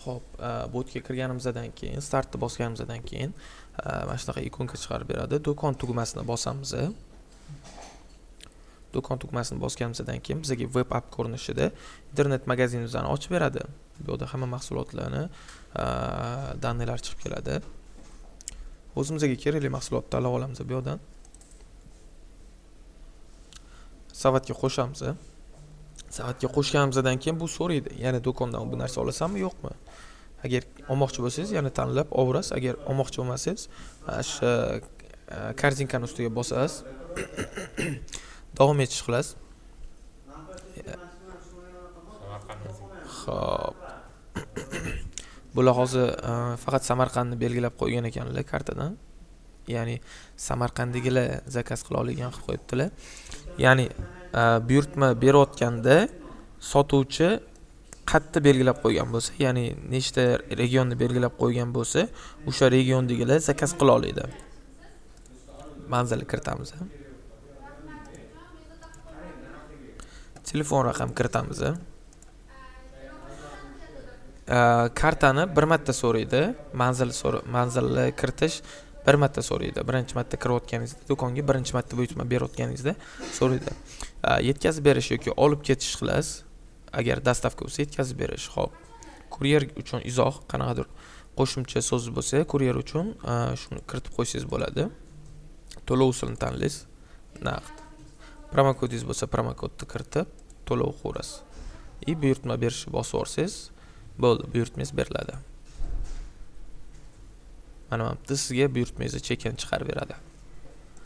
Xo'p, botga kirganimizdan keyin, startni bosganimizdan keyin mana shunaqa ikonka chiqarib beradi. Do'kon tugmasini bosamiz. Do'kon tugmasini bosganimizdan keyin bizga web app ko'rinishida internet magazinimizni ochib beradi. Bu yerda hamma mahsulotlarni данные lar chiqib keladi. O'zimizga kerakli mahsulotni tanlab olamiz bu yerdan. Savatga qo'shamiz. Savatga qo'shganimizdan keyin bu so'raydi. Ya'ni do'kondan bu narsa olasanmi, yo'qmi? Agar olmoqchi bo'lsangiz, yana tanlab olaverasiz. Agar olmoqchi bo'lmasangiz, mana shu korzinkani ustiga bosasiz. Davom etish qilasiz. Xo'p. Bular hozir faqat Samarqandni belgilab qo'ygan ekanlar kartadan. Ya'ni Samarqanddagilar zakaz qila oladigan qilib qo'yibdilar. Ya'ni buyurtma berayotganda sotuvchi qayerda belgilab qo'ygan bo'lsa, ya'ni nechta regionni belgilab qo'ygan bo'lsa, o'sha regiondagilar zakaz qila oladi. Manzilni kiritamiz. Telefon raqam kiritamiz. Kartani bir marta so'raydi. Manzilni kiritish bir marta so'raydi. Birinchi marta kirayotganingizda, do'konga birinchi marta buyurtma berayotganingizda so'raydi. Yetkazib berish yoki olib ketish qilasiz. Agar dostavka bo'lsa, yetkazib berish. Xo'p. Kuryer uchun izoh, qanaqadir qo'shimcha so'z bo'lsa, kuryer uchun shuni kiritib qo'ysangiz bo'ladi. To'lov usulini tanlaysiz. Naqd. Promokodingiz bo'lsa, promokodni kiritib to'lov qilaverasiz. И buyurtma berishni bosib yuborsangiz, bo'ldi, buyurtmangiz beriladi. Mana bu yerda sizga buyurtmangizni chekini chiqarib beradi.